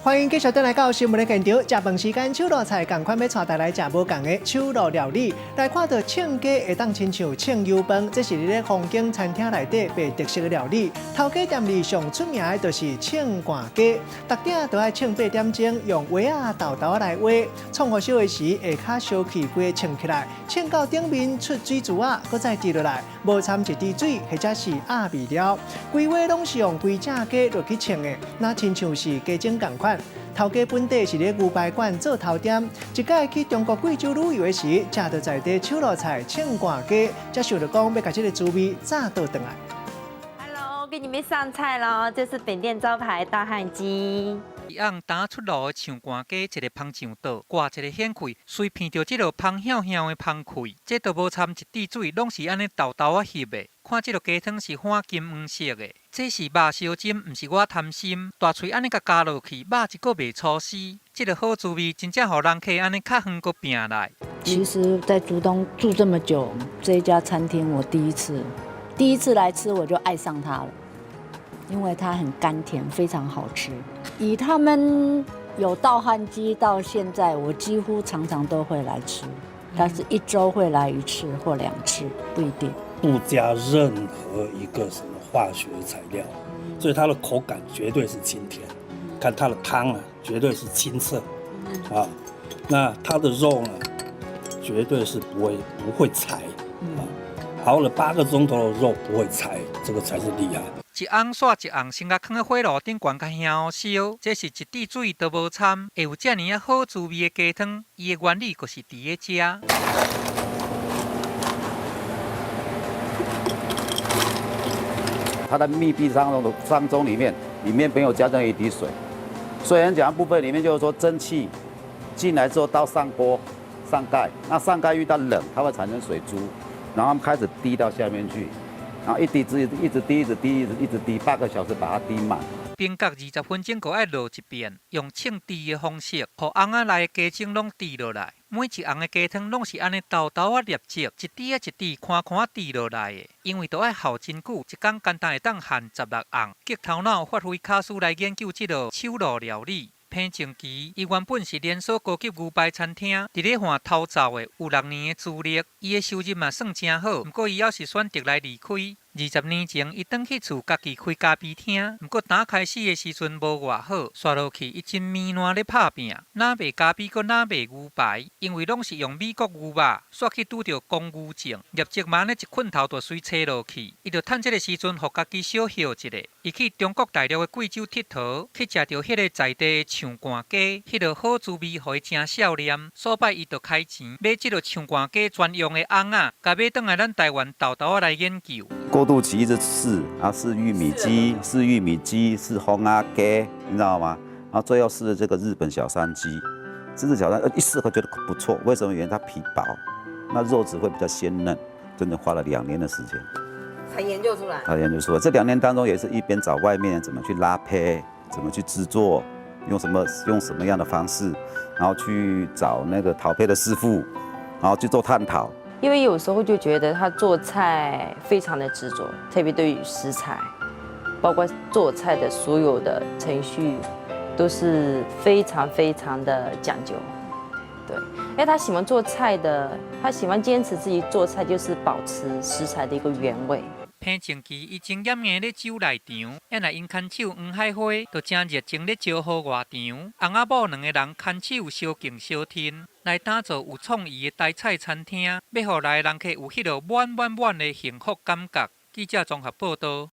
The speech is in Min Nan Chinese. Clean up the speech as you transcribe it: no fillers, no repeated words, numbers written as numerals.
歡迎繼續轉來到新聞的現場，食飯時間，手路菜仝款欲帶大家來食無仝的手路料理。來看著銃雞會當親像銃油飯，這是佇咧風景餐廳內底賣特色的料理。頭家店裡上出名的就是銃灌雞，逐鼎都愛銃8點鐘，用鍋仔豆豆來煨，創予燒的時，下跤燒氣規个銃起來，銃到頂面出水珠仔，閣再滴落來，無摻一滴水或者是鴨味料，規鍋攏是用規隻雞落去銃的，若親像是雞精仝款。頭家本底是咧牛排館做頭店，一擺去中國貴州旅遊的時，食著在地手路菜銃灌雞，才想著講欲共這个滋味炸倒轉來。 Hello，給你們上菜咯！這是本店招牌大漢雞。一甕剛出爐的銃灌雞，一个芳上桌，掛一个顯氣，隨鼻著這个芳香香的芳氣，這都無摻一滴水，攏是按呢豆豆仔翕的。看這个雞湯是泛金黃色的，這是肉燒針，毋是我貪心。大喙按呢共咬落去，肉一個袂粗絲，這个好滋味，真正予人客按呢較遠閣拼來。其實，在竹東住這麼久，這一家餐廳我第一次，第一次來吃我就愛上它了，因為它很甘甜，非常好吃。以他們有道漢雞到現在，我幾乎常常都會來吃，但是一周會來一次或兩次，不一定。不加任何一個什麼化學材料，所以它的口感絕對是清甜。看它的湯啊，絕對是清澈啊。那它的肉呢，絕對是不會柴啊。熬了8個鐘頭的肉不會柴，這個才是厲害。一甕煞一甕，先共囥佇火爐頂懸，共香燒。這是一滴水都無摻，會有遮爾仔好滋味的雞湯。伊的原理就是佇咧遮。它在密閉倉中裡面，裡面沒有加任何一滴水。所以很講部分裡面就是說蒸汽進來之後到上鍋上蓋，那上蓋遇到冷，它會產生水珠，然後開始滴到下面去，然後一滴一直滴，一直滴，一直一直滴，8個小時把它滴滿。冰隔20分鐘，閣愛落一遍，用銃煮的方式，予甕仔內的雞精攏滴落來。每一甕的雞湯攏是按呢沓沓仔粒質，一滴仔一滴寬寬滴落來的。因為都愛耗真久，一工干焦會當烘16甕。激頭腦發揮巧思來研究這个手路料理。彭靜琪，伊原本是連鎖高級牛排餐廳，佇咧換頭灶的有6年的資歷，伊的收入嘛算誠好。毋過伊猶是選擇來離開。20年前，伊轉去厝家己開咖啡廳，毋過剛開始的時陣無偌好，紲落去伊真糜爛咧拍拚，若賣咖啡，閣若賣牛排，因為攏是用美國牛肉，煞去拄著公牛症，業績嘛按呢一困頭就隨切落去。伊就趁這个時陣，予家己小歇一下。伊去中國大陸的貴州𨑨迌，去食著彼个在地的銃灌雞，彼个好滋味予伊誠數念。所擺伊就開錢買這个銃灌雞專用的甕仔，共買轉來咱台灣沓沓仔來研究。過渡期一直試啊，試玉米雞，試玉米雞，試烘鴨雞，你知道嗎？然後最後試這個日本小山雞，日本小山一試會覺得不錯，為什麼？原因它皮薄，那肉質會比較鮮嫩。真的花了2年的時間才研究出來。才研究出來，這兩年當中也是一邊找外面怎麼去拉胚，怎麼去製作，用什麼樣的方式，然後去找那個陶胚的師傅，然後去做探討。因為有時候就覺得他做菜非常的執着，特別對於食材，包括做菜的所有的程序，都是非常非常的講究。對，因為他喜歡做菜的，他喜歡堅持自己做菜就是保持食材的一個原味。彭靜琪伊真嚴硬咧守內場，抑若𪜶牽手黃海花，就誠熱情咧招呼外場。翁仔某兩个人牽手相敬相親，來打造有創意的台菜餐廳，欲予來的人客有彼个滿滿滿的幸福感覺。記者綜合報導。